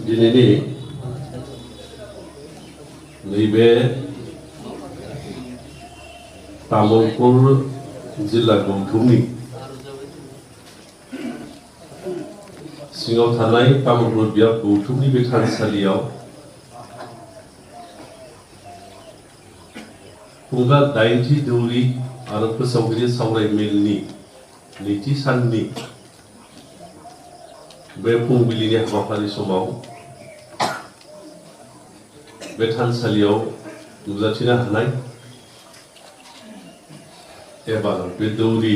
दिनैनि नैबे तामुलपुर जिल्ला गौथुमनि सिङाव थानाय तामुलपुर बियाब गौथुमनि बे थानसालियाव खुंगा 80 दौरि आरो फोसावगिरि सावराय मेलनि नैथि साननि बे फुंबिलिनि हाबाफारि समाव बे थानसालियाव नुजाथिनो हानाय एबा बे दौरि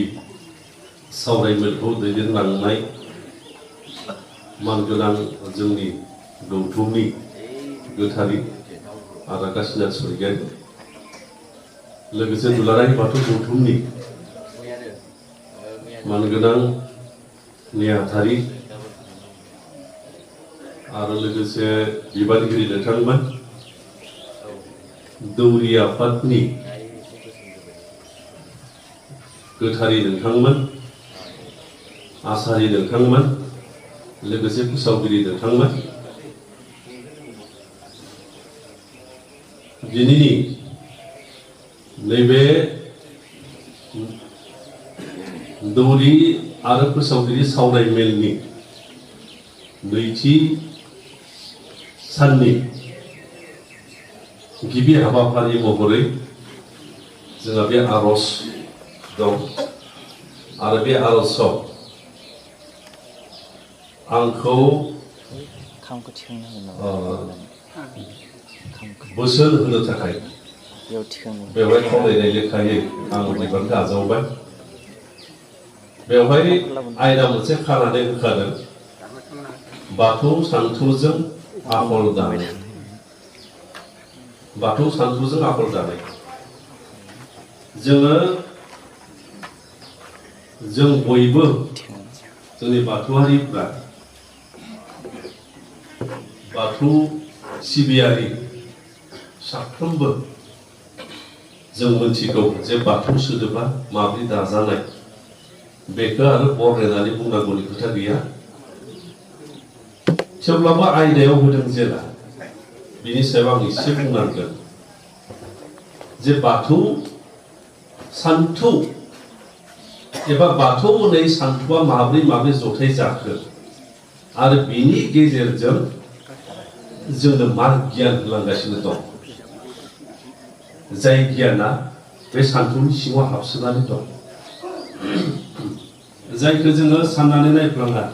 सावरायमेलखौ दैदेनलांनाय मानगोनां जोंनि गौथुमनि गोथारि आरो गासिना सरगियारि लोगोसे दुलाराय बाथौ गौथुमनि मानगोनां नेहाथारि आरो लोगोसे बिबानगिरि नोंथांमोन दौरि आफादनि गोथारि नोंथांमोन आसारि नोंथांमोन लोगोसे फोसावगिरि नोंथांमोन दिनैनि नैबे दौरि आरो फोसावगिरि सावराय मेलनि नैथि साननि गिबि हाबाफारि महरै जोंहा बे आरज दं आरो बे आरजआव आंखौ बोसोन होनो थाखाय बेवहाय खावलायनाय लेखायै आं बिबानखौ आजावबाय बेवहाय आयदा मोनसे खानानै होखादों बाथौ सानथौजों आखल दानाय बाथौ सानथौजों आखल दानाय जों बयबो जोंनि बाथौआरिफ्रा बाथौ सिबियारि साफ्रोमबो जों मिथिगौ जे बाथौ सोदोबा माबोरै दाजानाय बेखौ आरो बरनायनानै बुंनांगौनि खोथा गैया थेवब्लाबो आयदायाव होदों जेला बिनि सायाव आं एसे बुंनांगोन जे बाथौ सानथौ एबा बाथौ होननाय सानथौआ माबोरै जथाय जाखो आरो बिनि गेजेरजों जोंनो मा गियान होलांगासिनो दं जाय गियाना बे सानथौनि सिङाव हाबसोनानै दं जायखौ जोङो साननानै नायफ्लाङा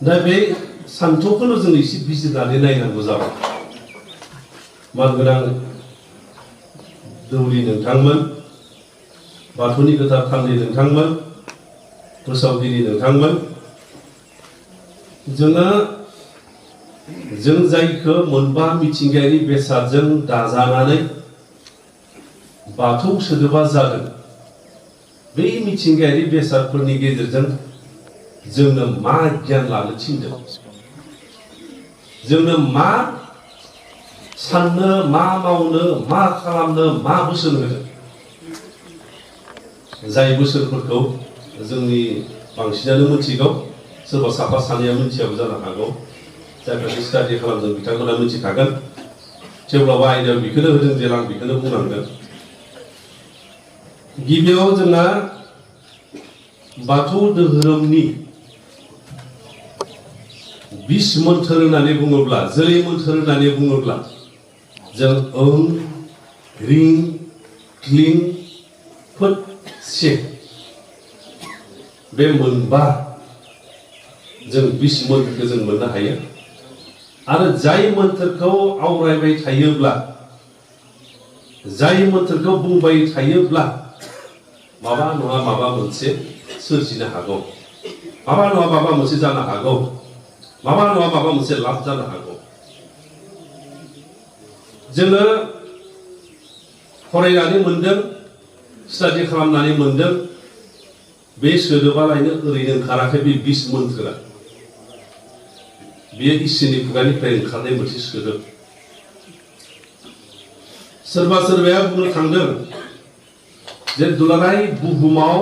दा बे सानथौखौनो जों एसे बिजिरनानै नायनांगौ जाबाय मानगोनां दौरि नोंथांमोन बाथौनि गोथार थाननि नोंथांमोन फोसावगिरि नोंथांमोन जों जायखौ मोनबा मिथिंगायारि बेसादजों दाजानानै बाथौ सोदोबा जादों बै मिथिंगायारि बेसादफोरनि गेजेरजों जोंनो मा गियान लानो थिनदों जोंनो मा साननो मा मावनो मा खालामनो मा बोसोन होदों जाय बोसोनफोरखौ जोंनि बांसिनानो मिथिगौ सोरबा साफा सानैया मिथियाबो जानो हागौ जायफोरा स्टाडि खालामदों बिथांमोना मिथिखागोन थेवब्लाबो आयदायाव बेखौनो होदों जेला आं बेखौनो बुंनांगोन गिबियाव जोंना बाथौ धोरोमनि 20 मोन्थोर होननानै बुङोब्ला जोलै मोन्थोर होननानै बुङोब्ला जों ओं रिं क्लिं फुट से बे मोनबा जों 20 मोन्थोरखौ जों मोननो हायो आरो जाय मोन्थोरखौ आवरायबाय थायोब्ला जाय मोन्थोरखौ बुंबाय थायोब्ला माबा नङा माबा मोनसे सोरजिनो हागौ माबा नङा माबा मोनसे जानो हागौ माबा नङा माबा मोनसे लाब जानो हागौ जोङो फरायनानै मोनदों स्टाडि खालामनानै मोनदों बे सोदोबालायनो ओरैनो ओंखाराखै बे 20 मोन्थोरा बेयो इसोरनि खुगानिफ्राय ओंखारनाय मोनसे सोदोब सोरबा सोरबाया बुंनो थांदों जे दुलाराय बुहुमाव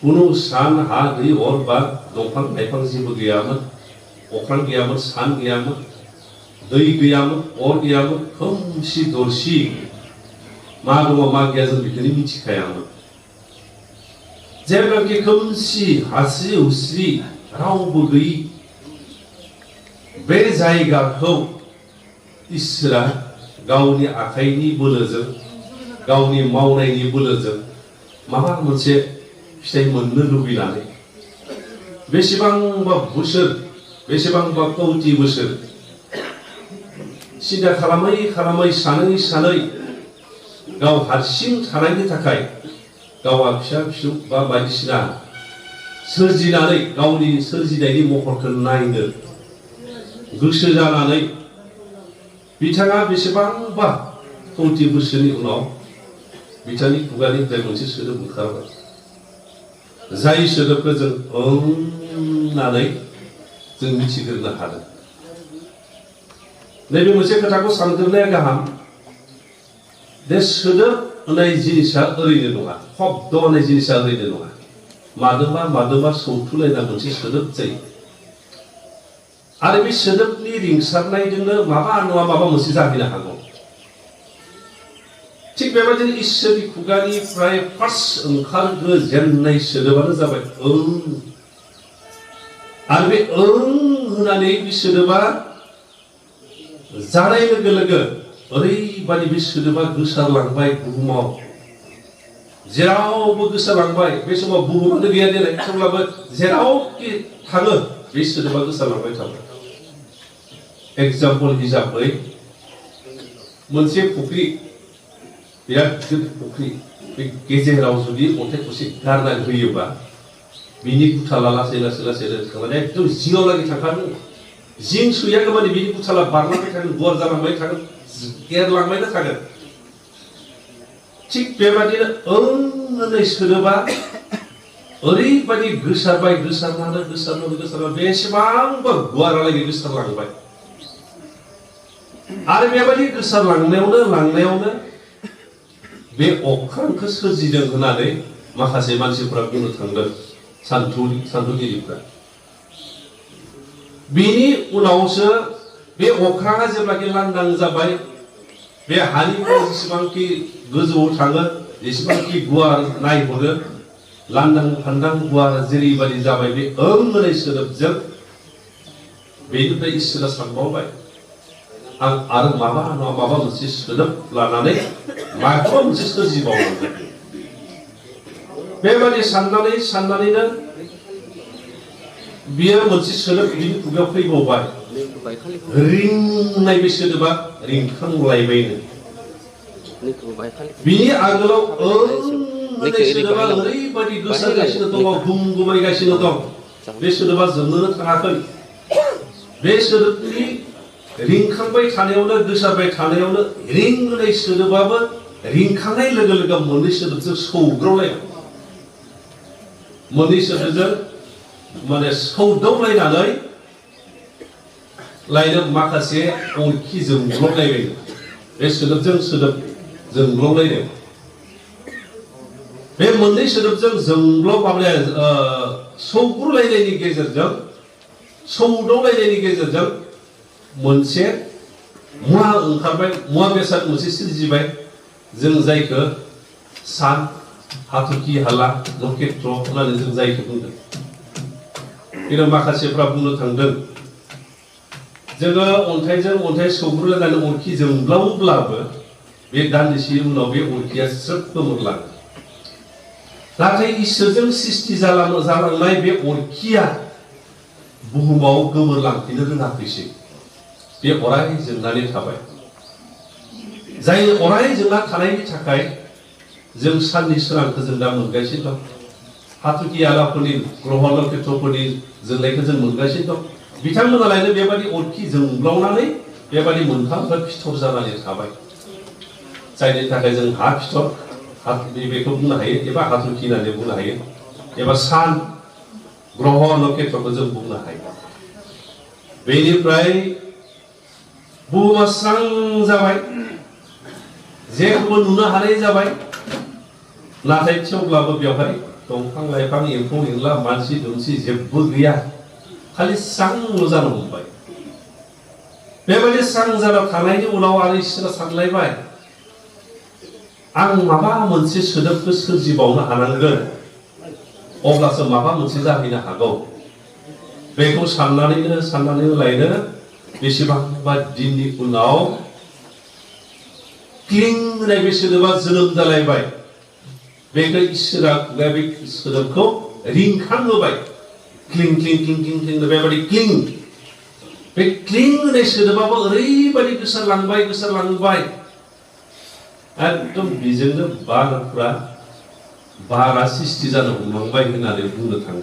कुनु सान हा दै अर बार दंफां लाइफां जेबो गैयामोन अख्रां गैयामोन सान गैयामोन दै गैयामोन अर गैयामोन खोमसि दरसि मा दङ मा गैया जों बेखौनो मिथिखायामोन जेब्लाखि खोमसि हास्रि हुस्रि रावबो गैयि बे जायगाखौ इसोरा गावनि आखाइनि बोलोजों गावनि मावनायनि बोलोजों माबा मोनसे फिथाइ मोननो लुबैनानै बेसेबांबा बोसोर बेसेबांबा कौटि बोसोर सिन्था खालामै खालामै सानै सानै गाव हारसिं थानायनि थाखाय गावहा फिसा फिसौ बा बायदिसिना सोरजिनानै गावनि सोरजिनायनि महरखौ नायनो गोसो जानानै बिथाङा बेसेबांबा कौटि बोसोरनि उनाव बिथांनि खुगानिफ्राय मोनसे सोदोब ओंखारबाय जाय सोदोबखौ जों होननानै जों मिथिग्रोनो हादों नैबे मोनसे खोथाखौ सानग्रोनाया गाहाम बे सोदोब होननाय जिनिसा ओरैनो नङा शब्द होननाय जिनिसा ओरैनो नङा मादोंबा मादोंबा सौथुलायना मोनसे सोदोब जायो आरो बे सोदोबनि रिंसारनायजोंनो माबा नङा माबा मोनसे जाहैनो हागौ थिग बेबायदिनो इसोरनि खुगानिफ्राय फार्स्ट ओंखारजेननाय सोदोबानो जाबाय आरो बे होननानै बे सोदोबा जानाय लोगो लोगो ओरैबादि बे सोदोबा गोसारलांबाय बुहुमाव जेरावबो गोसारलांबाय बे समाव बुहुमानो गैया देनाय थेवब्लाबो जेरावखि थाङो बे सोदोबा गोसारलांबाय थाबाय एग्जाम्पल हिसाबै मोनसे फुख्रि बिराद गिदिर फुख्रि बे गेजेराव जुदि अन्थाइ थरसे गारनानै होयोबा बिनि गुथाला लासै लासै लासै थांनानै एकदम जिङाव लागै थांखागोन जिं सौयागौ माने बिनि गुथाला बारलांबाय थागोन गुवार जालांबाय थागोन एरलांबायनो थागोन थिग बेबादिनो होननाय सोदोबा ओरैबादि गोसारबाय गोसारनानै बेसेबांबा गुवारहालागै गोसारलांबाय आरो बेबादि गोसारलांनायावनो बे अख्रांखौ सोरजिदों होननानै माखासे मानसिफोरा बुंनो थांदों सान्थौगिरिफ्रा बिनि उनावसो बे अख्राङा जेब्लाखि लांदां जाबाय बे हानिफ्राय जेसेबांखि गोजौआव थाङो जेसेबांखि गुवार नायहरो लांदां फान्दां गुवार जेरैबादि जाबाय बे होननाय सोदोबजों बेनिफ्राय इसोरा सानबावबाय आं आरो माबा नङा माबा मोनसे सोदोब लानानै माबा मोनसे सोरजिबावनांगोन बेबादि साननानैनो बियो मोनसे सोदोब बिनि खुगायाव फैबावबाय रिंनाय बे सोदोबा रिंखांलायबायनो बिनि आगोलाव होननाय सोदोबा ओरैबादि गोसारगासिनो दङ गुमगुमायगासिनो दं बे सोदोबा जोबनोनो थाङाखै बे सोदोबनि रिंखांबाय थानायावनो गोसारबाय थानायावनो रिंनाय सोदोबाबो रिंखांनाय लोगो लोगो मोननै सोदोबजों सौग्रावलायबाय मोननै सोदोबजों माने सौदावलायनानै लायनो माखासे अरखि जोंब्लबलायबाय बे सोदोबजों सोदोब जोंब्लबलायदों बे मोननै सोदोबजों जोंब्लबलायनाय सौग्रावलायनायनि गेजेरजों सौदावलायनायनि गेजेरजों मोनसे मुवा ओंखारबाय मुवा बेसाद मोनसे सोरजिबाय जों जायखौ सान हाथरखि हाला नक्षत्र होननानै जों जायखौ बुंदों किन्तु माखासेफ्रा बुंनो थांदों जोङो अन्थाइजों अन्थाइ सौग्रावलायनानै अरखि जोंब्लावब्लाबो बे दान्दिसे उनाव बे अरखिया स्रोब गोमोरलाङो नाथाय इसोरजों सृष्टि जालांनाय बे अरखिया बुहुमाव गोमोरलांफिननो रोङाखैसै बे अराय जोंनानै थाबाय जाय अराय जोंना थानायनि थाखाय जों साननि सोरांखौ जों दा मोनगासिनो दं हाथरखि हालाफोरनि ग्रह नक्षत्रफोरनि जोंनायखौ जों मोनगासिनो दं बिथांमोनालायनो बेबादि अरखि जोंब्लावनानै बेबादि मोनथाम फिथर जानानै थाबाय जायनि थाखाय जों हा फिथर बेखौ बुंनो हायो एबा हाथरखि होननानै बुंनो हायो एबा सान ग्रह नक्षत्रखौ जों बुंनो हायो बेनिफ्राय बुहुमा स्रां जाबाय जेखौबो नुनो हानाय जाबाय नाथाय थेवब्लाबो बेवहाय दंफां लाइफां एम्फौ एनला मानसि दुमसि जेबो गैया खालि स्रांल' जानो हमबाय बेबायदि स्रां जाना थानायनि उनाव आरो इसोरा सानलायबाय आं माबा मोनसे सोदोबखौ सोरजिबावनो हानांगोन अब्लासो माबा मोनसे जाहैनो हागौ बेखौ साननानैनो लायनो बेसेबांबा दिननि उनाव क्लिं होननाय बे सोदोबा जोनोम जालायबाय बेखौ इसोरा खुगाया बे सोदोबखौ रिंखांहोबाय क्लिं क्लिं क्लिं क्लिं क्लिं बेबायदि क्लिं बे क्लिं होननाय सोदोबाबो ओरैबायदि गोसारलांबाय एकदम बेजोंनो बारा सृष्टि जानो हमलांबाय होननानै बुंनो थाङो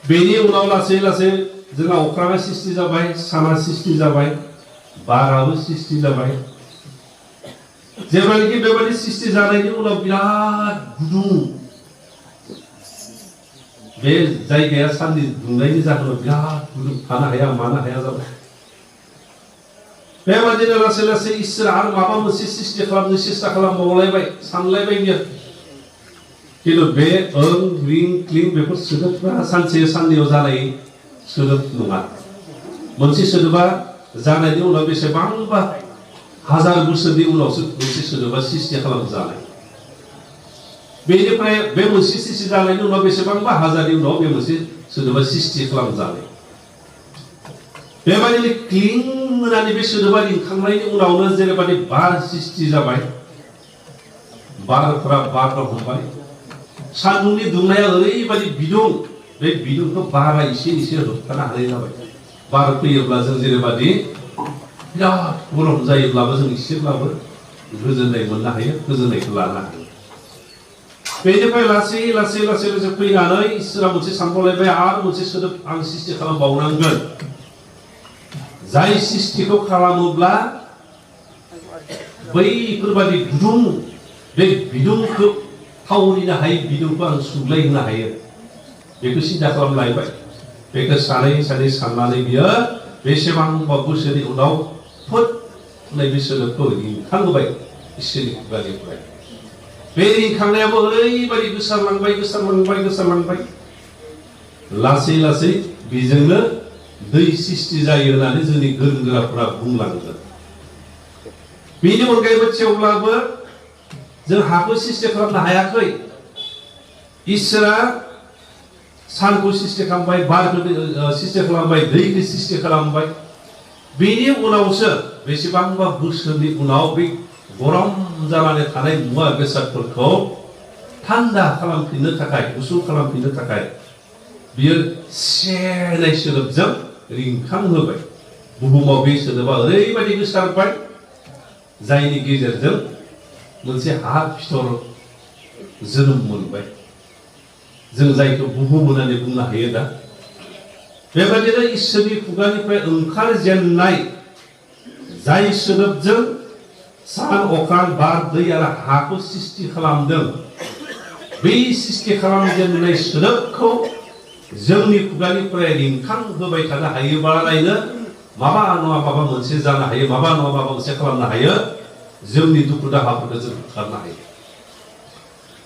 बेनि उनाव लासै लासै जोंहा अख्राङा सृष्टि जाबाय साना सृष्टि जाबाय बाराबो सृष्टि जाबाय जेब्लानाखि बेबायदि सृष्टि जानायनि उनाव बिराद गुदुं बे जायगाया साननि दुंनायनि जाहोनाव बिराद गुदुं थानो हाया मानो हाया जाबाय बेबायदिनो लासै लासै इसोरा आरो माबा मोनसे सृष्टि खालामनो सेस्था खालामबावलायबाय सानलायबाय बियो खिन्थु बे ओं रिं क्लिं बेफोर सोदोबफ्रा सानसे साननैयाव जानाय सोदोब नङा मोनसे सोदोबा जानायनि उनाव बेसेबांबा हाजार बोसोरनि उनावसो मोनसे सोदोबा सृष्टि खालामजानाय बेनिफ्राय बे मोनसे सृष्टि जानायनि उनाव बेसेबांबा हाजारनि उनाव बे मोनसे सोदोबा सृष्टि खालामजानाय बेबायदिनो क्लिं होननानै बे सोदोबा रिंखांनायनि उनावनो जेरैबायदि बार सृष्टि जाबाय बारफोरा बारनो हमबाय सान्दुंनि दुंनाया ओरैबायदि बिदुं बे बिदुंखौ बारा एसे होबथानो हानाय जाबाय बार फैयोब्ला जों जेरैबायदि बिराद गरम जायोब्लाबो जों एसेब्लाबो गोजोननाय मोननो हायो गोजोननायखौ लानो हायो बेनिफ्राय लासै फैनानै इसोरा मोनसे सानबावलायबाय आरो मोनसे सोदोब आं सृष्टि खालामबावनांगोन जाय सृष्टिखौ खालामोब्ला बैफोरबायदि गुदुं बे बिदुंखौ थावरिनो हायो बिदुंखौ आं सुग्लायहोनो हायो बेखौ सिन्था खालामलायबाय बेखौ सानै साननानै बियो बेसेबांबा बोसोरनि उनाव फुट होननाय बे सोदोबखौ रिंखांहोबाय इसोरनि खुगानिफ्राय बे रिंखांनायाबो ओरैबायदि गोसारलांबाय लासै बेजोंनो दै सृष्टि जायो होननानै जोंनि गोरों गोराफोरा बुंलांदों बेनि अनगायैबो थेवब्लाबो जों हाखौ सृष्टि खालामनो हायाखै इसोरा सानखौ सृष्टि खालामबाय बारखौ सृष्टि खालामबाय दैखौ सृष्टि खालामबाय बेनि उनावसो बेसेबांबा बोसोरनि उनाव बे गरम जानानै थानाय मुवा बेसादफोरखौ थान्दा खालामफिननो थाखाय गुसु खालामफिननो थाखाय बियो सेनाय सोदोबजों रिंखांहोबाय बुहुमाव बे सोदोबा ओरैबायदि गोसारबाय जायनि गेजेरजों मोनसे हा फिथर जोनोम मोनबाय जों जायखौ बुहुम होननानै बुंनो हायो दा बेबायदिनो इसोरनि खुगानिफ्राय ओंखारजेननाय जाय सोदोबजों सान अख्रां बार दै आरो हाखौ सृष्टि खालामदों बै सृष्टि खालामजेननाय सोदोबखौ जोंनि खुगानिफ्राय रिंखांहोबाय थानो हायोब्लालायनो माबा नङा माबा मोनसे जानो हायो माबा नङा माबा मोनसे खालामनो हायो जोंनि दुखु दाहाफोरखौ जों होखारनो हायो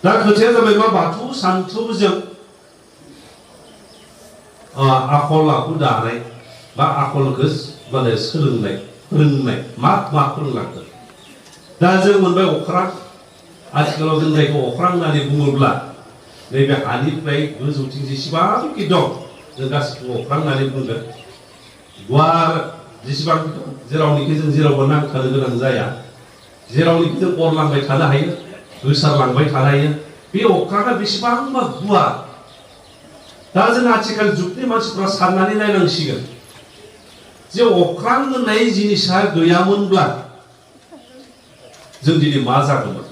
दा खोथाया जाबाय मा बाथौ सान्थौजों आखल आखु दानाय बा आखलखौ माने सोलोंनाय फोरोंनाय मा फोरोंलांदों दा जों मोनबाय अख्रां आथिखालाव जों जायखौ अख्रां होननानै बुङोब्ला नैबे हानिफ्राय गोजौथिं जेसेबांखि दं जों गासिबो अख्रां होननानै बुंगोन गुवार जेसेबां जेरावनोखि जों जेरावबो नांथानो गोनां जाया जेरावनोखि जों अरलांबाय थानो हायो गोसारलांबाय थानो हायो बे अख्राङा बेसेबांबा गुवार दा जों आथिखाल जुगनि मानसिफ्रा साननानै नायनांसिगोन जे अख्रां होननाय जिनिसा गैयामोनब्ला जों दिनै मा जागौमोन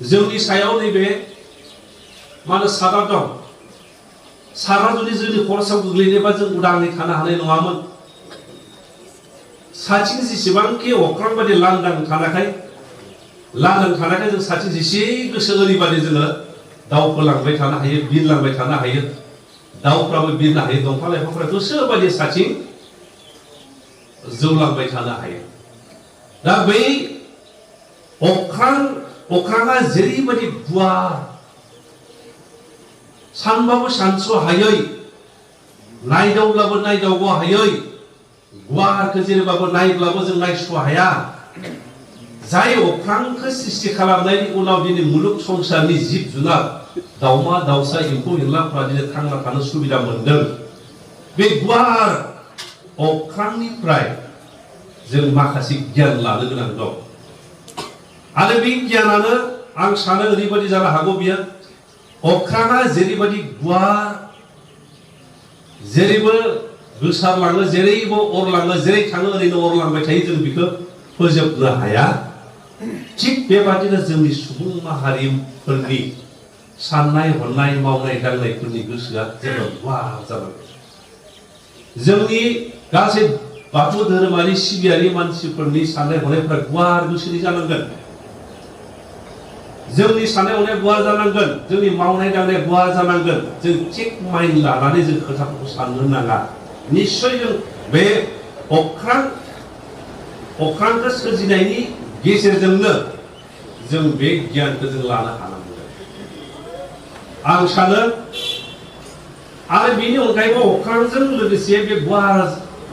जोंनि सायाव नैबे माने सारा दं सारा जुदि जोंनि खरसाव गोग्लैनोबा जों उदाङै थानो हानाय नङामोन साथिं जेसेबांखि अख्रां बायदि लांदां थानायखाय जों साथिं जेसे गोसो ओरैबादि जोङो दावखोलांबाय थानो हायो बिरलांबाय थानो हायो दाउफ्राबो बिरनो हायो दंफां लाइफांफ्रा गोसोबादि साथिं जौलांबाय थानो हायो दा बै अख्रां अख्राङा जेरैबायदि गुवार सानबाबो सानस' हायै नायदावब्लाबो नायदावग' हायै गुवारखौ जेरैबाबो नायब्लाबो जों नायस' हाया जाय अख्रांखौ सृष्टि खालामनायनि उनाव दिनै मुलुग संसारनि जिब जुनार दाउमा दाउसा एम्फौ एनलाफ्रा दिनै थांना थानो सुबिदा मोनदों बे गुवार अख्रांनिफ्राय जों माखासे गियान लानो गोनां दं आरो बे गियानानो आं सानो ओरैबायदि जानो हागौ बियो अख्राङा जेरैबायदि गुवार जेरैबो गोसारलाङो जेरैबो अरलाङो जेरै थाङो ओरैनो अरलांबाय थायो जों बेखौ फोजोबनो हाया थिग बेबादिनो जोंनि सुबुं माहारिफोरनि साननाय हनाय मावनाय दांनायफोरनि गोसोआ जेब्ला गुवार जालाङो जोंनि गासै बाथौ धोरोमारि सिबियारि मानसिफोरनि साननाय हनायफोरा गुवार गोसोनि जानांगोन जोंनि साननाय हनाया गुवार जानांगोन जोंनि मावनाय दांनाया गुवार जानांगोन जों थिग माइन्ड लानानै जों खोथाफोरखौ साननो नाङा निश्चय जों बे अख्रांखौ सोरजिनायनि गेजेरजोंनो जों बे गियानखौ जों लानो हानांगोन आं सानो आरो बेनि अनगायैबो अख्रांजों लोगोसे बे गुवार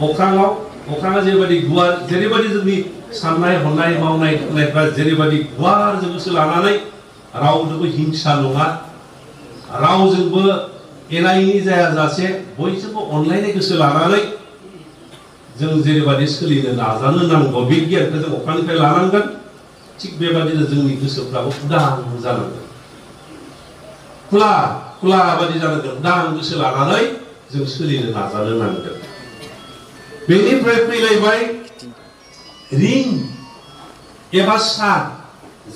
अख्राङा जेरैबायदि जोंनि साननाय हनाय मावनाय दांनायफ्रा जेरैबायदि गुवार जों गोसो लानानै रावजोंबो हिंसा नङा रावजोंबो एना एनि जायाजासे बयजोंबो अनलायनाय गोसो लानानै जों जेरैबायदि सोलिनो नाजानो नांगौ बे गियानखौ जों अख्रांनिफ्राय लानांगोन थिग बेबादिनो जोंनि गोसोफ्राबो उदां जानांगोन खुला बादि जानांगोन उदां गोसो लानानै जों सोलिनो नाजानो नांगोन बेनिफ्राय फैलायबाय रिं एबा सान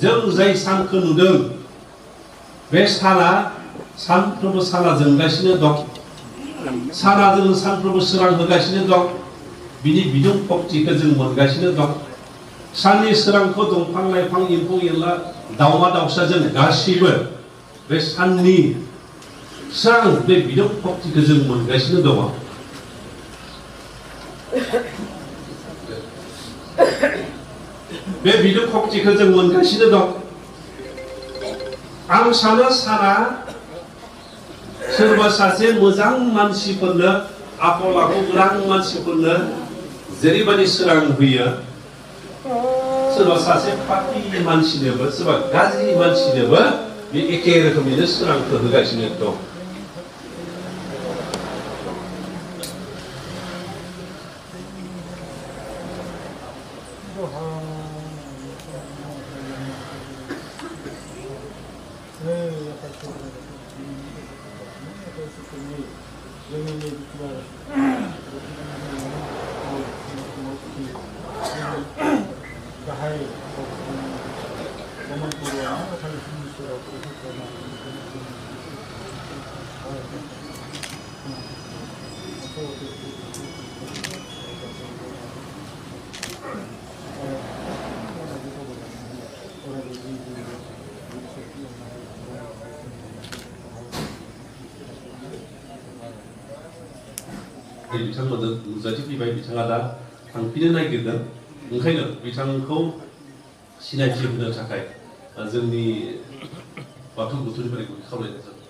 जों जाय सानखौ नुदों बे साना सानफ्रोमबो साना जोंगासिनो दं साना जों सानफ्रोमबो सोरां होगासिनो दं बिनि बिदुं शक्तिखौ जों मोनगासिनो दं साननि सोरांखौ दंफां लाइफां एम्फौ एनला दाउमा दाउसाजों गासैबो बे साननि सोरां बे बिदुं शक्तिखौ जों मोनगासिनो दङ बे बिदुं शक्तिखौ जों मोनगासिनो दं आं सानो साना सोरबा सासे मोजां मानसिफोरनो आखल आखु गोनां मानसिफोरनो जेरैबायदि सोरां होयो सोरबा सासे पापि मानसिनोबो सोरबा गाज्रि मानसिनोबो बे एखे रोखोमैनो सोरांखौ होगासिनो दं बिथांमोननो नुजाथि फैबाय बिथाङा दा थांफिननो नागिरदों ओंखायनो बिथांखौ सिनायथि होनो थाखाय जोंनि बाथौ गुथुनिफ्राय खावलायनाय जाबाय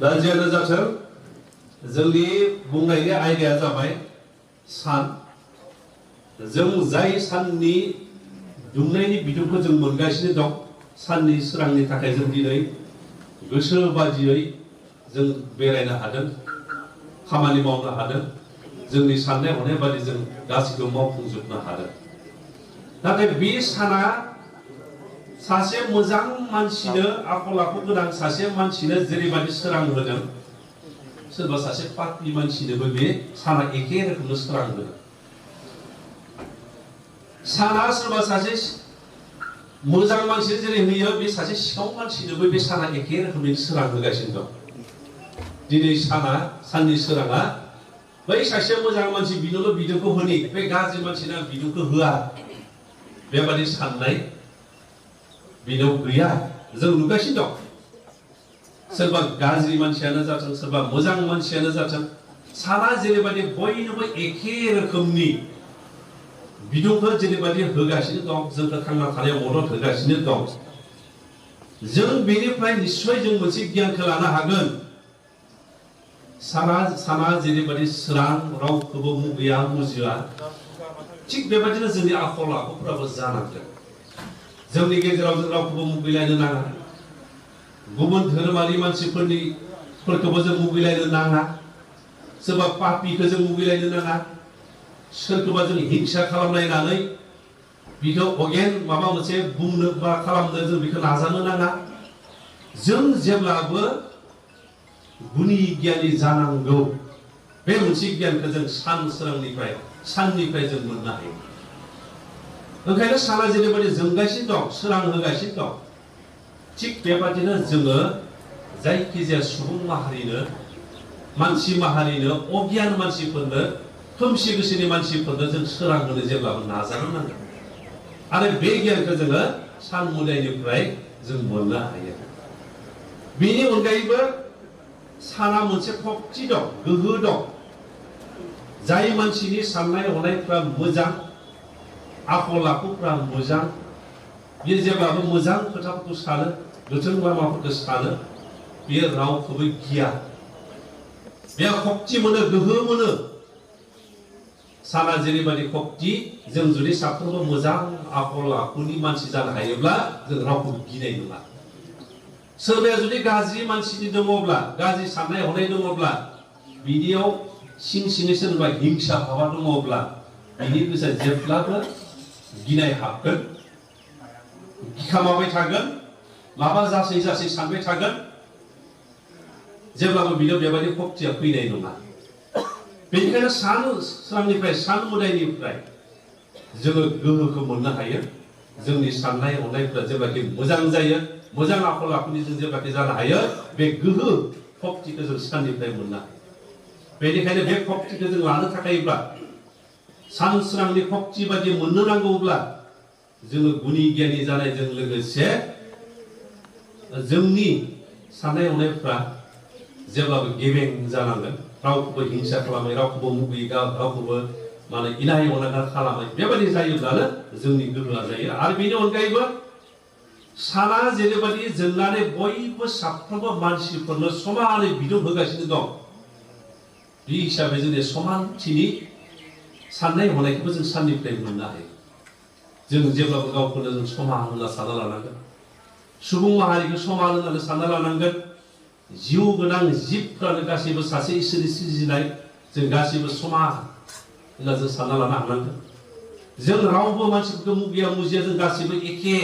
दा जियानो जाथों जोंनि बुंनायनि आयदाया जाबाय सान जों जाय साननि दुंनायनि बिदुंखौ जों मोनगासिनो दं साननि सोरांनि थाखाय जों दिनै गोसो बादियै जों बेरायनो हादों खामानि मावनो हादों जोंनि साननाय हनाय बादि जों गासैखौबो मावफुंजोबनो हादों नाथाय बे साना सासे मोजां मानसिनो आखल आखु गोनां सासे मानसिनो जेरैबायदि सोरां होदों सोरबा सासे पापि मानसिनोबो बे साना एखे रोखोमनो सोरां होदों साना सोरबा सासे मोजां मानसि जेरै होयो बे सासे सिखाव मानसिनोबो बे साना एखे रोखोमनि सोरां होगासिनो दं दिनै साननि सोराङा बै सासे मोजां मानसि बिनोल' बिदुंखौ होनि बे गाज्रि मानसिना बिदुंखौ होआ बेबादि साननाय बिनाव गैया जों नुगासिनो दं सोरबा गाज्रि मानसियानो जाथों सोरबा मोजां मानसियानो जाथों साना जेरैबायदि बयनोबो एखे रोखोमनि बिदुंखौ जेरैबायदि होगासिनो दं जोंखौ थांना थानायाव मदद होगासिनो दं जों बेनिफ्राय निश्चय जों मोनसे गियानखौ लानो हागोन साना जेरैबायदि सोरां रावखौबो मुगैया मुजिया थिग बेबायदिनो जोंनि आखल आखुफोराबो जानांगोन जोंनि गेजेराव जों रावखौबो मुगैलायनो नाङा गुबुन धोरोमारि मानसिफोरखौबो जों मुगैलायनो नाङा सोरबा पापिखौ जों मुगैलायनो नाङा सोरखौबा जों हिंसा खालामलायनानै बिखौ अगेन माबा मोनसे बुंनो बा खालामनो जों बेखौ नाजानो नाङा जों जेब्लाबो गुनि गियानि जानांगौ बे मोनसे गियानखौ जों साननिफ्राय जों मोननो हायो ओंखायनो साना जेरैबायदि जोंगासिनो दं सोरां होगासिनो दं थिग बेबादिनो जोङो जायखिजाया सुबुं माहारिनो मानसि माहारिनो अगियान मानसिफोरनो खोमसि गोसोनि मानसिफोरनो जों सोरां होनो जेब्लाबो नाजानो नांगोन आरो बे गियानखौ जोङो सान मोदायनिफ्राय जों मोननो हायो बेनि अनगायैबो साना मोनसे शक्ति दं गोहो दं जाय मानसिनि साननाय हनायफ्रा मोजां आखल आखुफ्रा मोजां बियो जेब्लाबो मोजां खोथाफोरखौ सानो गोथों लामाफोरखौ सानो बियो रावखौबो गिया बे शक्ति मोनो गोहो मोनो साना जेरैबायदि शक्ति जों जुदि साफ्रोमबो मोजां आखल आखुनि मानसि जानो हायोब्ला जों रावखौबो गिनाय नङा सोरबाया जुदि गाज्रि मानसिनि दङब्ला गाज्रि साननाय हनाय दङब्ला बिनियाव सिं सिङै सोरबा हिंसा भाबा दङब्ला बिनि गोसोआ जेब्लाबो गिनाय हाबगोन गिखामाबाय थागोन माबा जासै सानबाय थागोन जेब्लाबो बिनाव बेबायदि शक्तिया फैनाय नङा बेनिखायनो सोरांनिफ्राय सान मोदायनिफ्राय जोङो गोहोखौ मोननो हायो जोंनि साननाय हनायफ्रा जेब्लाखि मोजां जायो मोजां आखल आखुनि जों जेब्लाखि जानो हायो बे गोहो शक्तिखौ जों साननिफ्राय मोननो हायो बेनिखायनो बे शक्तिखौ जों लानो थाखायब्ला सान सोरांनि शक्ति बायदि मोननो नांगौब्ला जोङो गुनि गियानि जानायजों लोगोसे जोंनि साननाय हनायफ्रा जेब्लाबो गेबें जानांगोन रावखौबो हिंसा खालामै रावखौबो मुगैयै रावखौबो माने इनाय अनागार खालामै बेबायदि जायोब्लानो जोंनि गोहोआ जायो आरो बेनि अनगायैबो साना जेरैबायदि जोंनानै बयबो साफ्रोमबो मानसिफोरनो समानै बिदुं होगासिनो दं बे हिसाबै जोंनि समानथिनि साननाय हनायखौबो जों साननिफ्राय मोननो हायो जों जेब्लाबो गावखौनो जों समान होनना सानना लानांगोन सुबुं माहारिखौ समान होननानै सानना लानांगोन जिउ गोनां जिबफ्रानो गासैबो सासे इसोरनि सिरजिनाय जों गासैबो समान होनना जों सानना लानो हानांगोन जों रावबो मानसिफोरखौ मुगैया मुजिया जों गासैबो एखे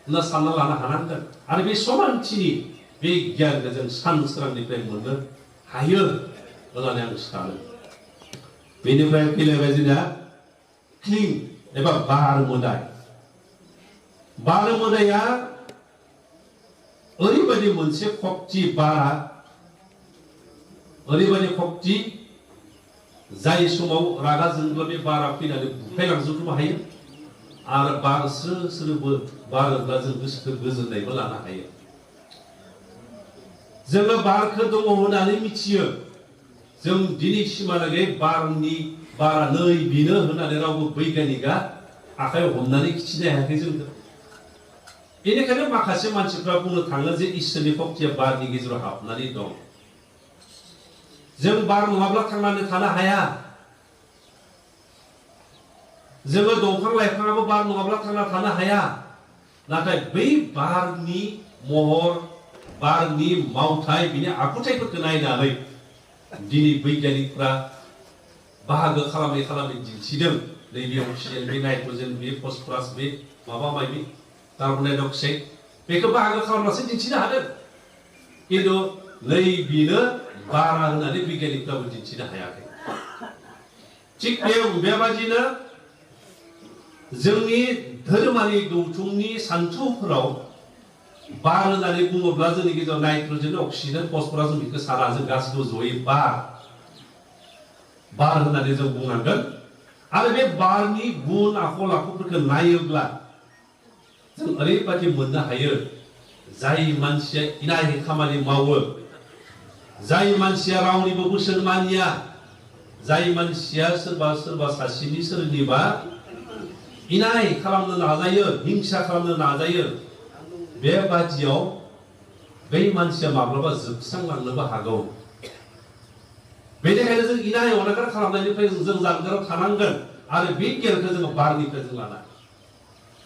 होनना सानना लानो हानांगोन आरो बे समानथिनि बे गियानखौ जों सान सोरांनिफ्राय मोननो हायो होननानै आं सानो बेनिफ्राय फैलायबाय जोंना क्लिं एबा बार मोदाया ओरैबायदि मोनसे शक्ति बारा ओरैबायदि शक्ति जाय समाव रागा जोंब्ला बे बारा फैनानै बुफायलांजोबनो हायो आरो बार स्रो बारोब्ला जों गोसोखौ गोजोननायबो लानो हायो जोङो बारखौ दङ होननानै मिथियो जों दिनैसिमहालागै बारा नै बेनो होननानै रावबो बैगानिकआ आखायाव हमनानै खिथिनो हायाखै जों बेनिखायनो माखासे मानसिफ्रा बुंनो थाङो जे इसोरनि शक्तिया बारनि गेजेराव हाबनानै दं जों बार नङाब्ला थांनानै थानो हाया जोङो दंफां लाइफाङाबो बार नङाब्ला थांना थानो हाया नाथाय बै बारनि महर बारनि मावथाय बिनि आखुथायफोरखौ नायनानै दिनै बैज्ञानिकफ्रा बाहागो खालामै दिन्थिदों नैबे अक्सिजेन बे नाइट्रजेन बे फसफरास बे माबा माबि कार्बन डाइ अक्साइड बेखौ बाहागो खालामनासो दिन्थिनो हादों खिन्थु नै बेनो बारा होननानै बिगियानिकफ्राबो दिन्थिनो हायाखै थिग बेबादिनो जोंनि धोरोमारि गौथुमनि सान्थौफोराव बार होननानै बुङोब्ला जोंनि गेजेराव नाइट्रजेन अक्सिजेन फसफरास जों बेखौ साना जों गासिबो जयै बार होननानै जों बुंनांगोन आरो बे बारनि गुन आखल आखुफोरखौ नायोब्ला जों ओरैबादि मोननो हायो जाय मानसिया इनाय खामानि मावो, जाय मानसिया रावनिबो बोसोन मानिया, जाय मानसिया सोरबा सासेनि सोरनिबा इनाय खालामनो नाजायो, हिंसा खालामनो नाजायो, बेबादियाव बै मानसिया माब्लाबा जोबस्रांलांनोबो हागौ। बेनिखायनो जों इनाय अनागार खालामनायनिफ्राय जों जानगाराव थानांगोन आरो बे गियानखौ जोङो बारनिफ्राय जों लाना।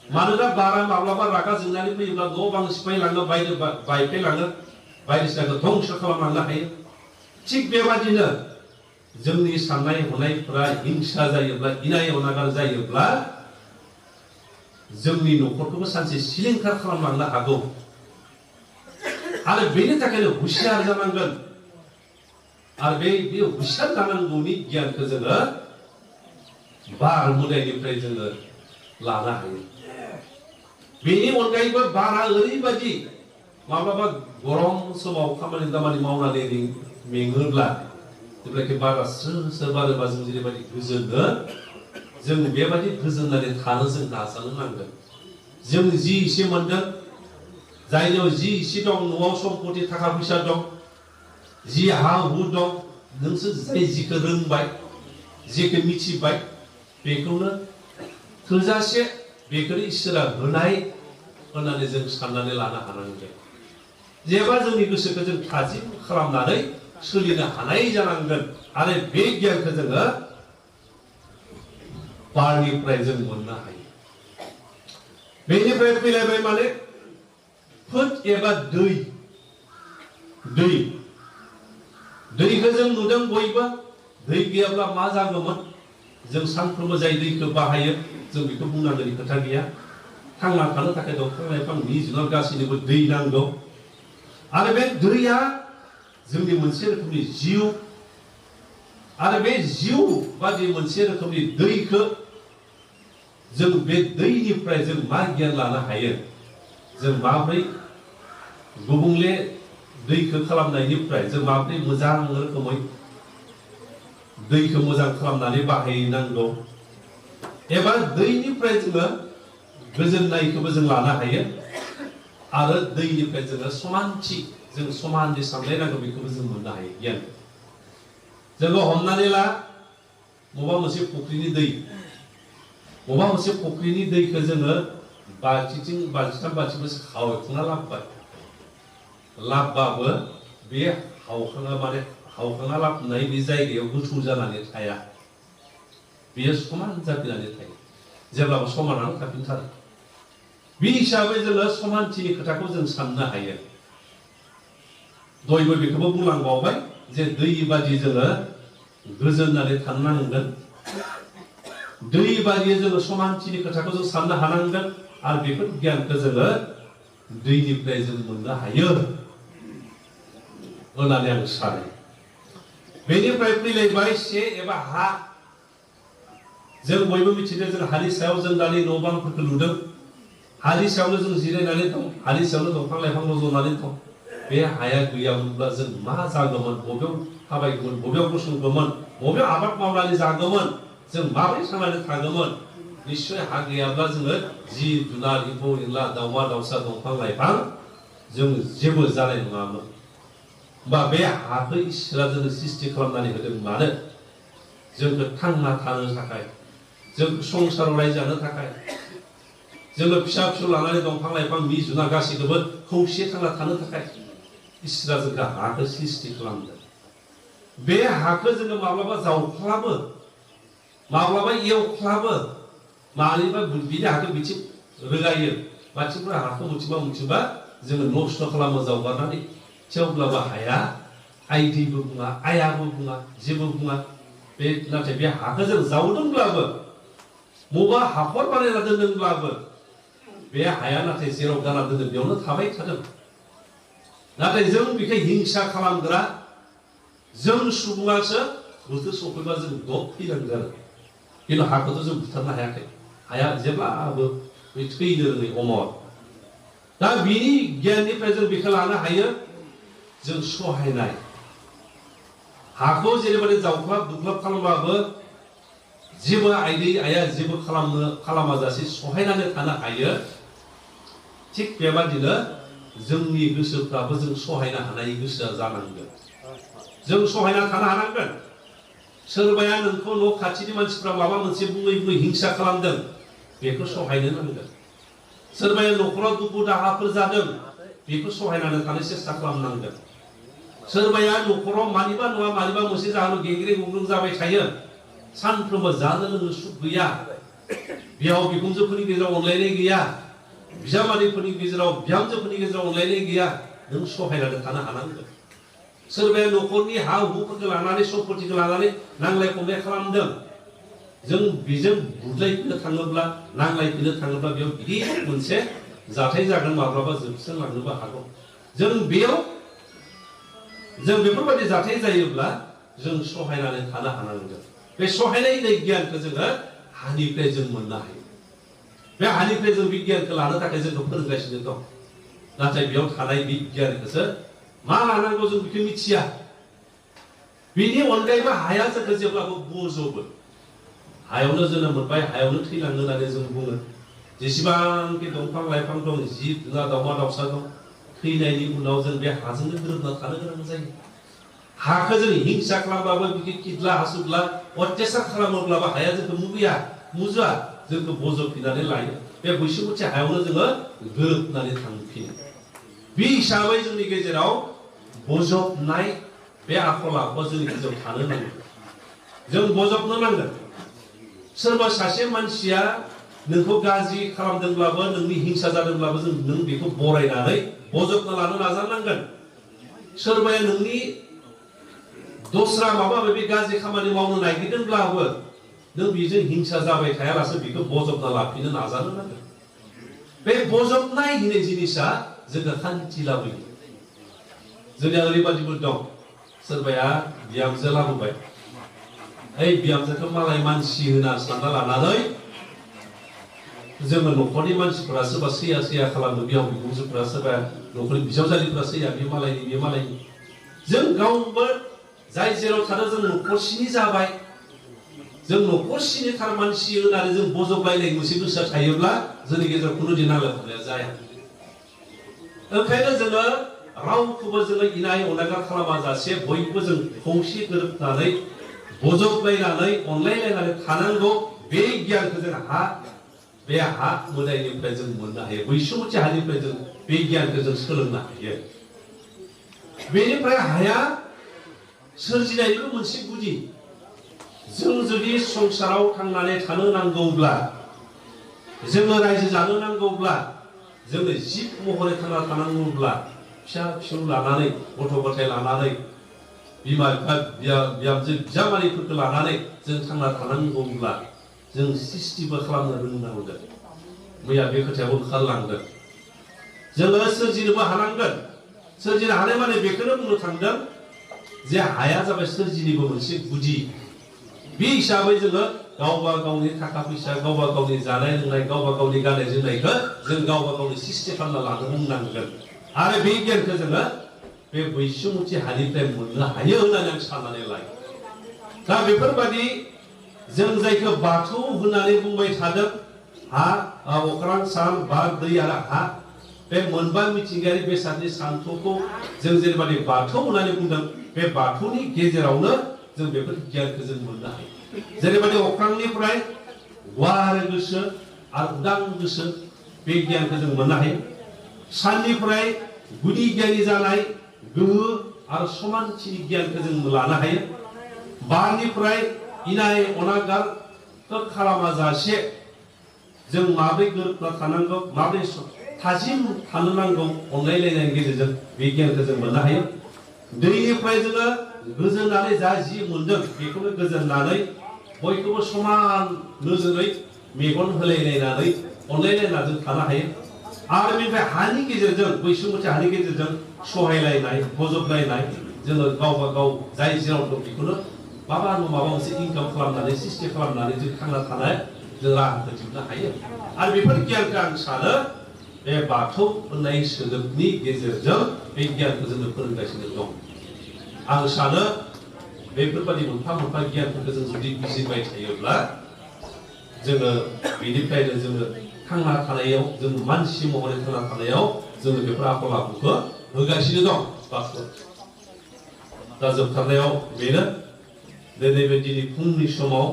मानोना बारा माब्लाबा रागा जोंनानै फैयोब्ला न' बां सिफायलाङो, बायफ्लेलाङो, बायदिसिनाखौ धंस खालामलांनो हायो। थिग बेबादिनो जोंनि साननाय हनायफोरा हिंसा जायोब्ला, इनाय अनागार जायोब्ला जोंनि न'खरखौबो सानसे सिलिंखार खालामलांनो हागौ। आरो बेनि थाखायनो हुसियार जानांगोन। आरो बे हुसियार जानांगौनि गियानखौ जोङो बार मोदायनिफ्राय जोङो लानो हायो। बेनि अनगायैबो बारा ओरैबायदि माब्लाबा गरम समाव खामानि दामानि मावनानै मेङोब्ला जेब्लाखि बारा स्रो स्रो बारोबा जों जेरैबायदि गोजोनो, जों बेबायदि गोजोननानै थानो जों नाजानो नांगोन। जों जि एसे मोनदों, जायनियाव जि एसे दं, न'आव सम्पति थाखा फैसा दं, जि हा हु दं, नोंसोर जाय जिखौ रोंबाय, जिखौ मिथिबाय, बेखौनो थोजासे बेखौनो इसोरा होनाय होननानै जों साननानै लानो हानांगोन। जेब्ला जोंनि गोसोखौ जों थाजिम खालामनानै सोलिनो हानाय जानांगोन। आरो बे गियानखौ जोङो बारनिफ्राय जों मोननो हायो। बेनिफ्राय फैलायबाय माने फोट एबा दैखौ जों नुदों बयबो। दै गैयाब्ला मा जागौमोन? जों सानफ्रोमबो जाय दैखौ बाहायो जों बेखौ बुंनांगौनि खोथा गैया। थांना थानो थाखाय दंफां लाइफां जुनार गासैनोबो दै नांगौ। आरो बे दैया जोंनि मोनसे रोखोमनि जिउ। आरो बे जिउ बादि मोनसे रोखोमनि दैखौ जों बे दैनिफ्राय जों मा गियान लानो हायो? जों माब्रै गुबुंले दैखौ खालामनायनिफ्राय जों माब्रै मोजां रोखोमै दैखौ मोजां खालामनानै बाहायनांगौ, एबा दैनिफ्राय जोङो गोजोननायखौबो जों लानो हायो। आरो दैनिफ्राय जोङो समानथि, जों समानथि सानलायनांगौ, बेखौबो जों मोननो हायो गियान। जोङो हमनानै ला बबेबा मोनसे फुख्रिनि दै, बबेबा मोनसे फुख्रिनि दैखौ जोङो बाल्थिथाम बाल्थिंफोरसो खावखांना लाबबाबो बे हावखांना लाबनाय बे जायगायाव गोथौ जानानै थाया, बेयो समान जाफिननानै थायो। जेब्लाबो समानानो थाफिनथारो। बे हिसाबै जोङो समानथिनि खोथाखौ जों साननो हायो। दयबो बेखौबो बुंलांबावबाय जे दै बादि जोङो गोजोननानै थानो नांगोन। दै बादि जोङो समानथिनि खोथाखौ जों साननो हानांगोन। आरो बेफोर गियानखौ जोङो दैनिफ्राय जों मोननो हायो होननानै आं सानो। बेनिफ्राय फैलायबाय से एबा हा। जों बयबो मिथिदों, जों हानि सायाव जों दानि न' बांफोरखौ लुदों। हानि सायावनो जों जिरायनानै दं, हानि सायावनो दंफां लाइफां रज'नानै दं। बे हाया गैयामोनब्ला जों मा जागौमोन? बबेयाव थाबायगौमोन? बबेयाव गसंगौमोन? बबेयाव आबाद मावनानै जागौमोन? जों माबोरै थांनानै थागौमोन? निश्चय हा गैयाब्ला जोङो जिब जुनार, एम्फौ एनला, दाउमा दाउसा, दंफां लाइफां जों जेबो जानाय नङामोन। बा बे हाखौ इसोरा जोंनो सृष्टि खालामनानै होदों मानो? जोंखौ थांना थानो थाखाय, जों संसाराव रायजानो थाखाय, जोङो फिसा फिसौ लानानै दंफां लाइफां जुनार गासैखौबो खौसे थांना थानो थाखाय इसोरा जोंखौ हाखौ सृष्टि खालामदों। बे हाखौ जोङो माब्लाबा जावख्लाबो, माब्लाबा एवख्लाबो, मानिबा बिनि हाखौ बिथिं रोगायो, मानसिफोरा हाखौ मोनथिबा जोङो नस्थ' खालामो जावगारनानै। थेवब्लाबो हाया आइदैबो बुङा, आयाबो बुङा, जेबो बुङा। नाथाय बे हाखौ जों जावदोंब्लाबो, बबेबा हाखर बानायना दोनदोंब्लाबो, बे हाया नाथाय जेराव गाना दोनदों बेयावनो थाबाय थादों। नाथाय जों बेखौ हिंसा खालामग्रा जों सुबुङासो बोथोर सफैबा जों थैनांगौ आरो। खिन्थु हाखौथ' जों बुथारनो हायाखै। हाया जेब्लाबो बे थैनो रोङै अमर। दा बिनि गियाननिफ्राय जों बेखौ लानो हायो, जों सहायनाय। हाखौ जेरैबायदि जावख्लाब दुख्लाब खालामबाबो जेबो आइदै आइया जेबो खालामाजासे सहायनानै थानो हायो। थिग बेबादिनो जोंनि गोसोफ्राबो जों सहायनो हानाय गोसोआ जानांगोन जों सहायना थानो हानांगोन सोरबाया नोंखौ न' खाथिनि मानसिफ्रा माबा मोनसे बुङै बुङै हिंसा खालामदों बेखौ सहायनो नांगोन सोरबाया न'खराव दुखु दाहाफोर जादों बेखौ सहायनानै थानो सेस्था खालामनांगोन सोरबाया न'खराव मानिबा नङा मानिबा मोनसे जाहोनाव गेंग्रे गुंग्रुं जाबाय थायो सानफ्रोमबो जानो लोंनो सुख गैया बिहाव बिखुनजोफोरनि गेजेराव अनलायनाय गैया बिजामादैफोरनि गेजेराव बिहामजोफोरनि गेजेराव अनलायनाय गैया नों सहायनानै थानो हानांगोन सोरबाया न'खरनि हा हुफोरखौ लानानै सम्पतिखौ लानानै नांलाय खमलाय खालामदों जों बेजों बुज्लायफिननो थाङोब्ला नांलायफिननो थाङोब्ला बेयाव गिदिर मोनसे जाथाय जागोन माब्लाबा जोबस्रांलांनोबो हागौ जों बेफोरबायदि जाथाय जायोब्ला जों सहायनानै थानो हानांगोन बे सहायनाय गियानखौ जोङो हानिफ्राय जों मोननो हायो बे हानिफ्राय जों बे गियानखौ लानो थाखाय जोंखौ फोरोंगासिनो दं नाथाय बेयाव थानाय बे गियानखौसो मा लानांगौ जों बेखौ मिथिया बेनि अनगायैबो हाया जोंखौ जेब्लाबो बोजबो हायावनो जोनोम मोनबाय हायावनो थैलाङो होननानै जों बुङो जेसेबांखि दंफां लाइफां दं जिब जुनार दाउमा दाउसा दं थैनायनि उनाव जों बे हाजोंनो गोरोबना थानो गोनां जायो हाखौ जों हिंसा खालामबाबो बिदि किदला हासुदला अत्याचार खालामोब्लाबो हाया जोंखौ मुजुआ जोंखौ बजबफिननानै लायो बे बैसोमुथि हायावनो जोङो गोरोबनानै थांफिनो बे हिसाबै जोंनि गेजेराव बजबनाय बे आखल आखुआ जोंनि गेजेराव थानो नांगोन जों बजबनो नांगोन सोरबा सासे मानसिया नोंखौ गाज्रि खालामदोंब्लाबो नोंनि हिंसा जादोंब्लाबो नों बेखौ बरायनानै बजबना लानो नाजानांगोन सोरबाया नोंनि दस्रा माबा माबि गाज्रि खामानि मावनो नागिरदोंब्लाबो नों बेजों हिंसा जाबाय थायालासे बेखौ बजबना लाफिननो नाजानो नांगोन बे बजबनाय होननाय जिनिसा जोंनो शान्ति लाबोयो जोंनिया ओरैबायदिबो दं सोरबाया बिहामजो लाबोबाय ओइ बिहामजोखौ मालाय मानसि होना सानना लानानै जोङो न'खरनि मानसिफोरा सोरबा सैया खालामो बिहाव बिखुनजोफोरा सोरबा न'खरनि बिजावजालिफोरा सैया बे मालायनि जों गावबो जाय जेराव थानो जों न'खरसिनि जाबाय जों न'खरसिनि थार मानसि होननानै जों बजबलायनाय मोनसे गोसोआ थायोब्ला जोंनि गेजेराव खुनु दिन नांलाय खमलाया जाया ओंखायनो जोङो रावखौबो जोङो इनाय अनागार खालामा जासे बयबो जों खौसे गोरोबनानै बजबलायनानै अनलायलायनानै थानांगौ बे गियानखौ जों बे हा मोदायनिफ्राय जों मोननो हायो बैसोमुथि हानिफ्राय जों बे गियानखौ जों सोलोंनो हायो बेनिफ्राय हाया सोरजिनायनिबो मोनसे गुदि जों जुदि संसाराव थांनानै थानो नांगौब्ला जोङो रायजो जानो नांगौब्ला जोङो जिब महरै थांना थानांगौब्ला फिसा फिसौ लानानै गथ' गथाय लानानै बिमा बिफा बिहामजो बिजामादैफोरखौ लानानै जों थांना थानांगौब्ला जों सृष्टिबो खालामनो रोंनांगोन मैया बे खोथायाव ओंखारलांदों जोङो सोरजिनोबो हानांगोन सोरजिनो हानाय माने बेखौनो बुंनो थांदों जे हाया जाबाय सोरजिनिबो मोनसे गुदि बे हिसाबै जोङो गावबा गावनि थाखा फैसा गावबा गावनि जानाय लोंनाय गावबा गावनि गाननाय जोमनायखौ जों गावबा गावनि सृष्टि खालामना लानो रोंनांगोन आरो बे गियानखौ जोङो बे बैसोमुथि हानिफ्राय मोननो हायो होननानै आं साननानै लायो दा बेफोरबादि जों जायखौ बाथौ होननानै बुंबाय थादों हा अख्रां सान बार दै आरो हा बे मोनबा मिथिंगायारि बेसादनि सानथौखौ जों जेरैबादि बाथौ होननानै बुंदों बे बाथौनि गेजेरावनो जों बेफोर गियानखौ जों मोननो हायो जेरैबादि अख्रांनिफ्राय गुवार गोसो आरो उदां गोसो बे गियानखौ जों मोननो हायो साननिफ्राय गुदि गियानि जानाय गोहो आरो समानथिनि गियानखौ जों लानो हायो बारनिफ्राय इनाय अनागारखौ खालामा जासे जों माबोरै गोरोबना थानांगौ माबोरै थाजिम थानो नांगौ अनलायलायनायनि गेजेरजों बे गियानखौ जों मोननो हायो दैनिफ्राय जोङो गोजोननानै जा जि मोनदों बेखौनो गोजोननानै बयखौबो समान नोजोरै मेगन होलायलायनानै अनलायलायना जों थानो हायो आरो बेनिफ्राय हानि गेजेरजों बैसोमुथि हानि गेजेरजों सहायलायनाय बजबलायनाय जोङो गावबा गाव जाय जेराव दं बेखौनो माबा मोनसे इनकाम खालामनानै सृष्टि खालामनानै जों थांना थानाय जों राहाखौ दिहुननो हायो आरो बेफोर गियानखौ आं सानो बे बाथौ होननाय सोदोबनि गेजेरजों बे गियानखौ जोंनो फोरोंगासिनो दं आं सानो बेफोरबादि मोनफा मोनफा गियानफोरखौ जों जुदि बुजिबाय थायोब्ला जोङो बेनिफ्रायनो जोङो थांना थानायाव जों मानसि महरै थांना थानायाव जोङो बेफोर आखल आखुखौ होगासिनो दं बाथौ। दा जोबथारनायाव बेनो नैबे दिनै फुंनि समाव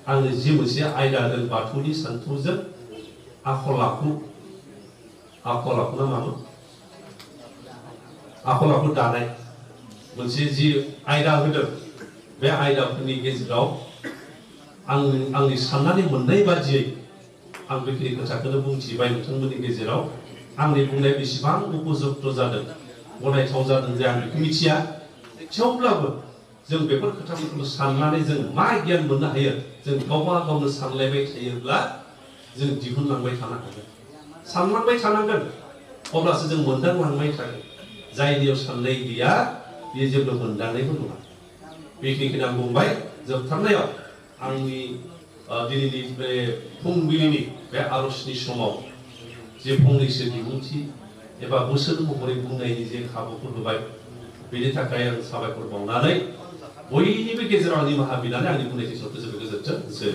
आङो जि मोनसे आयदा होदों बाथौनि सानथौजों आखल आखु ना मामोन? आखल आखु दानाय मोनसे जि आयदा होदों बे आयदाफोरनि गेजेराव आंनि साननानै मोननाय बादियै आं बेखिनि खोथाखौनो बुंथिबाय नोंथांमोननि गेजेराव। आंनि बुंनाया बेसेबां उपयुक्त जादों, गनायथाव जादों जे आं बेखौ मिथिया। थेवब्लाबो जों बेफोर खोथाफोरखौ साननानै जों मा गियान मोननो हायो, जों गावबा गावनो सानलायबाय थायोब्ला जों दिहुनलांबाय थानो हागोन, सानलांबाय थानांगोन, अब्लासो जों मोनदांलांबाय थागोन। जायनियाव साननाय गैया बेयो जेबो मोनदांनायबो नङा। बेखिनिखौनो आं बुंबाय। जोबथारनायाव आंनि दिनैनि बे फुंबिलिनि बे आरजनि समाव जे फंनैसो बिबुंथि एबा बोसोन महरै बुंनायनि जे खाबुखौ होबाय, बेनि थाखाय आं साबायखर बावनानै बयनिबो गेजेराव आं निमाहा बिनानै आंनि बुंनायनि समखौ जोबोद गोजोनथोंसै।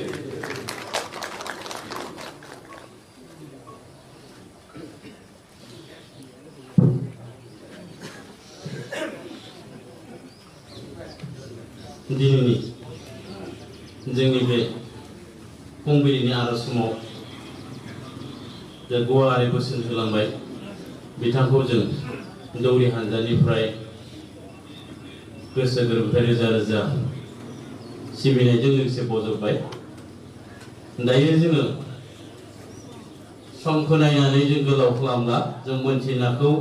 दिनैनि जोंनि बे फुंबिलिनि आरज समाव जे गुवारै बोसोन होलांबाय, बिथांखौ जों दौरि हानजानिफ्राय गोसो गोरबोनिफ्राय रोजा रोजा सिबिनायजों लोगोसे बजबबाय। दायो जोङो समखौ नायनानै जों गोलाव खालामला, जों मोनथिनाखौ